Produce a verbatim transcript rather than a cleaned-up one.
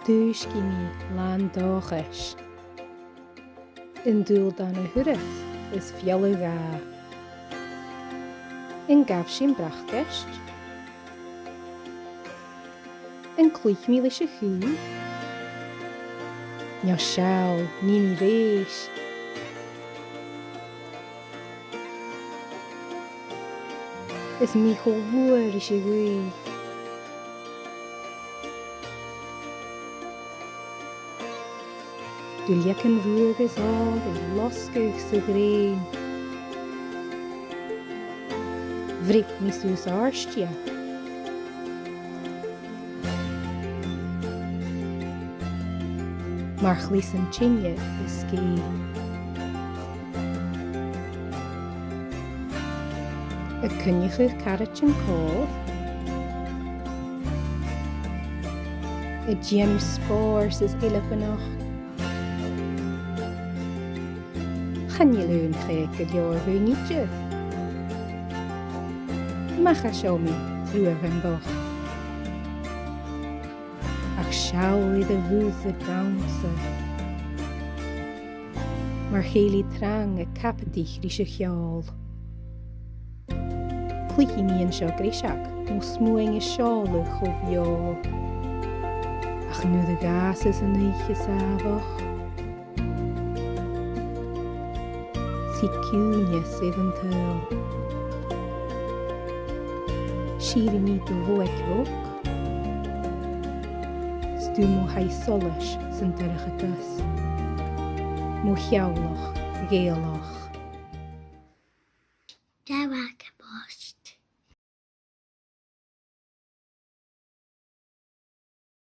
Dhùisgidh mi làn dòchais. An dùil dhan a thuras is fealla-dhà. An gabh sinn bracaist? An cluich mi leis a' chù? No seall, nì mi rèis. Is mi cho luath ris a' ghaoith. Duilleagan ruadh is òir a' losgadh sa ghrèin. Bhreug mi suas àirde. Mar chlis an teine is sgèith. A' coinneachadh caraidean còir. A' dèanamh spòrs is eilpeanachd. Chan eil aon chreag gu leòr dhuinn idir. Mach à seo mi, truaghan bochd. Ach seall air a' bhùrn a' dannsa. Mar chèilidh trang a' cabadaich ris a' cheòl. Cluichidh mi an seo greiseag, mo smuain a' seòladh cho beò. Ach nuair a dh'fhàsas an oidhche sàmhach, 's i ciùineas air an t-saoghal. 'S fhìrinn do bhodhaig bhog, 's tu mo thaigh-solais san dorchadas, mo theaghlach Ghàidhealach.